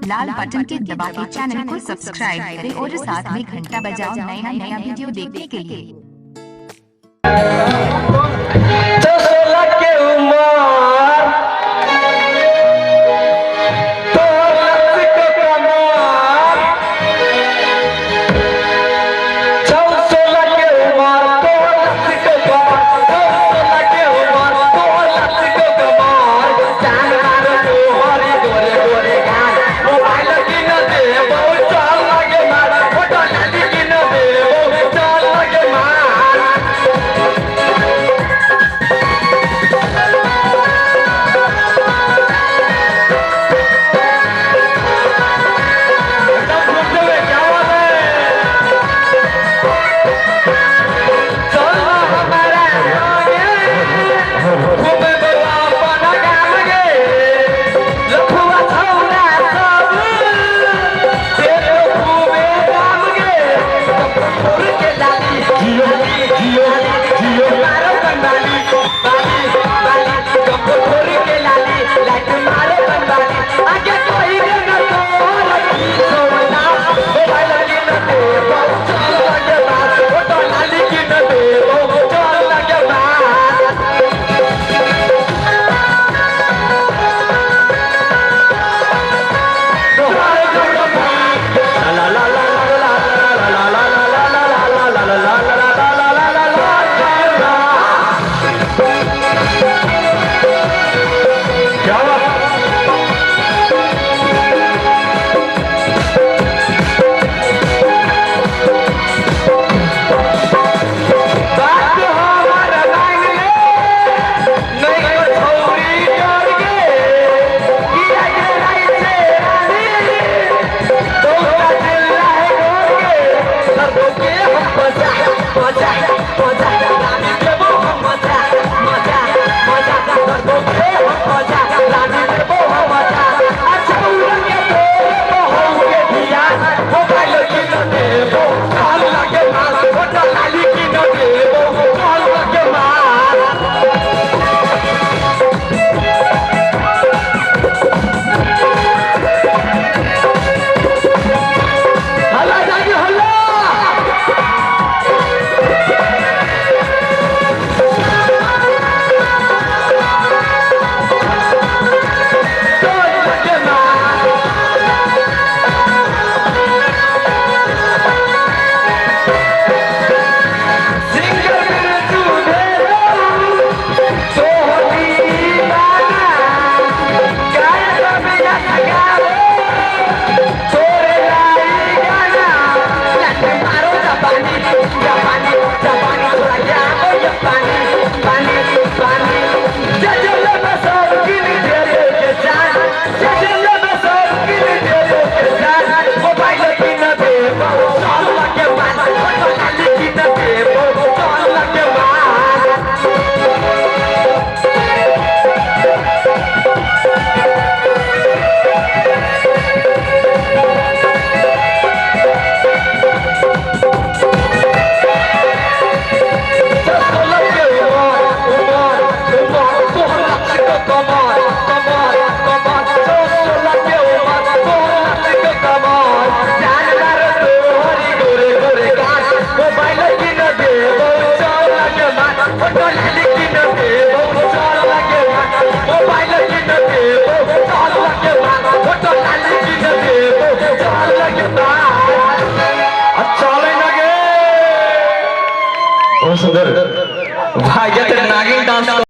लाल button के दबा के चैनल को सब्सक्राइब करें और साथ में घंटा बजाओ नया नया वीडियो देखने के लिए। के उमर तोहर के कमर, 16 के उमर तोहर के कमर, 16 के उमर तोहर के कमर, जान मार तोहर गोरे गोरे गाल, मोबाइल किन दे बहुत चाल लागे मार, फोटो लाली किन दे बहुत चाल लागे मार। एकदम घूमते हुए, क्या बात है। चलो हमारा आगे, घूमे बउआ अपन गाम गे, लफुआ छौरा सब, देखो घूमे गाम गे, कपूर के लाली, जियो जियो जियो मारो बनवाली, बाली बाली, कपूर के लाली, लाइट मारो बनवाली, आगे कोई रे न तोर की सोना, मोबाइल की न दे बहुत चाल लगे मार, फोटो लाली की न दे बहुत चाल लगे मार। ला ला ला ला ला ला ला ला ला ला ला ला ला ला ला ला ला। क्या बात। बात हमारा मान ले, नहीं तो छौरी डर गे, किया के राई से रानी, दौड़ा चिल्ला है गोर गे, सबो के हम बजा बजा बजा, रानी देबो हम मजा मजा मजा, सबो के हम बजा, रानी देबो हम मजा, अच्छा उड़न के तोरे बहू के धिया, मोबाइल की न देबो चाल लागे मार, फोटो लाली की न देबो चाल लागे मार। हल्ला जागी हल्ला। चाल लागे मार। सिंगर बिरजू ढेरो, सोहनी बाना, गायक बिना सगावे, तोरे लाई गाना, लाट मारो जापानी, जापानी, जापानी, थोड़ा क्या हो जापानी, पानी, पानी, जजले बसर किन दे के जान, जजले बसर किन दे के जान, मोबाइल किन दे बहुत चाल लगे मार, फोटो लाली किन दे बहुत चाल लगे मार। कमर कमर कमर, 16 के उमर तोहर के कमर, जान मार तोहरी गोरे गोरे गाल, मोबाइल की न दे बहुत चाल लगे मार, फोटो लाली की न दे बहुत चाल लगे मार, मोबाइल की न दे बहुत चाल लगे मार, फोटो लाली की न दे बहुत चाल लगे मार। अच्छा लगे। बहुत सुंदर भाई, नागिन डांस।